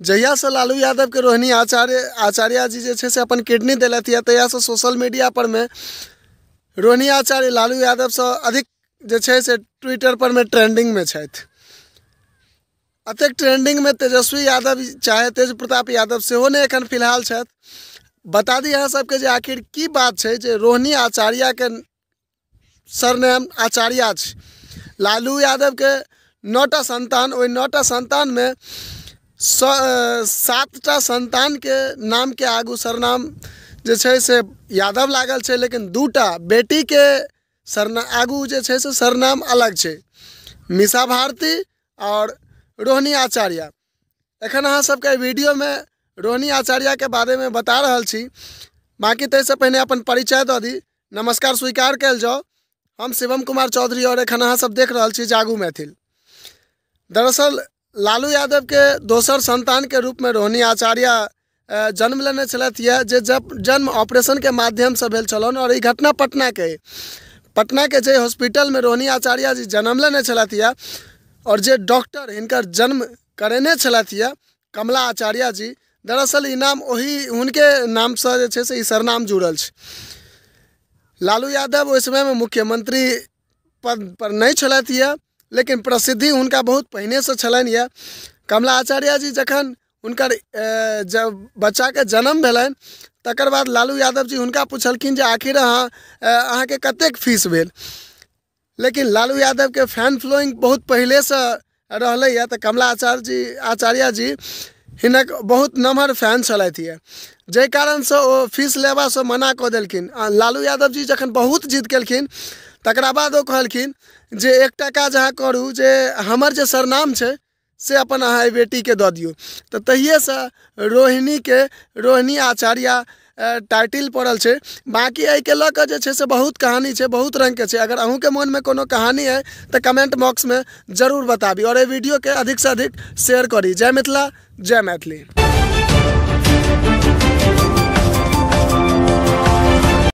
जहियासँ लालू यादवके रोहिणी आचार्य जी जे छै से अपन किडनी देलथि यऽ, तहियासँ सोशल मीडिया पर मे रोहिणी आचार्य लालू यादवसँ अधिक जे छै से ट्विटर पर मे ट्रेंडिंगमे छथि। अतेक ट्रेंडिंगमे तेजस्वी यादव चाहे तेज प्रताप यादव सेहो नहि एखन फिलहाल छथि। बता दी अहाँ सबके जे आखिर की बात छै जे रोहिणी आचार्यके सरनेम आचार्य छै। लालू यादवके 9टा संतान, ओहि 9टा संतानमे 7टा संतानके नामके आगू सरनाम जे छै से यादव लागल छै, लेकिन 2टा बेटीके सरना आगू जे छै से सरनाम अलग छै, मीसा भारती और रोहिणी आचार्य। एखन अहाँ सबके वीडियोमे रोहिणी आचार्यके बारेमे बता रहल छी। बाकी ताहिसँ पहिने अपन परिचय दऽ दी। नमस्कार स्वीकार कयल जाउ। हम शिवम कुमार चौधरी और एखन अहाँ सब देख रहल छी जागू मैथिल। दरअसल लालू यादव के दोसर संतान के रूप में रोहिणी आचार्य जन्म लेने छलथि यऽ, जे जब जन्म ऑपरेशन के माध्यम से भेल छलनि। और ई घटना पटना के जे हॉस्पिटल में रोहिणी आचार्य जी जन्म लेने छलथि यऽ और जे डॉक्टर हिनकर जन्म करेने छलथि यऽ कमला आचार्य जी, दरअसल ई नाम ओही हुनके नामसँ जे छै से ई सरनाम जुड़ल छै। लालू यादव ओहि समयमे मुख्यमंत्री पद पर नहि छलथि यऽ, लेकिन प्रसिद्धि हुनका बहुत पहिनेसँ छलनि यऽ। कमला आचार्य जी जखन हुनकर जब बच्चाके जन्म भेलनि तकर बाद लालू यादव जी हुनका पुछलखिन जे आखिर अहाँके कतेक फीस भेल। लेकिन लालू यादवके फैन फॉलोइंग बहुत पहिलेसँ रहलै यऽ, तऽ कमला आचार्य जी हिनक बहुत नमहर फैन छलथि यऽ, जाहि कारणसँ ओ फीस लेबासँ मना कऽ देलखिन। लालू यादव जी जखन बहुत जिद केलखिन तकरा बाद ओ कहलखिन जे एकटा काज अहाँ करू, जे हमर जे सरनाम छै से अपन अहाँ एहि बेटीके दऽ दियौ। तऽ तहिएसँ रोहिणीके रोहिणी आचार्य टाइटिल पड़ल छै। बाकी एहिके लऽ कऽ जे छै से बहुत कहानी छै, बहुत रङ्गके छै। अगर अहूँके मोनमे कोनो कहानी अइ तऽ कमेंट बॉक्समे जरूर बताबी और एहि वीडियोके अधिकसँ अधिक शेयर करी। जय मिथिला, जय मैथिली।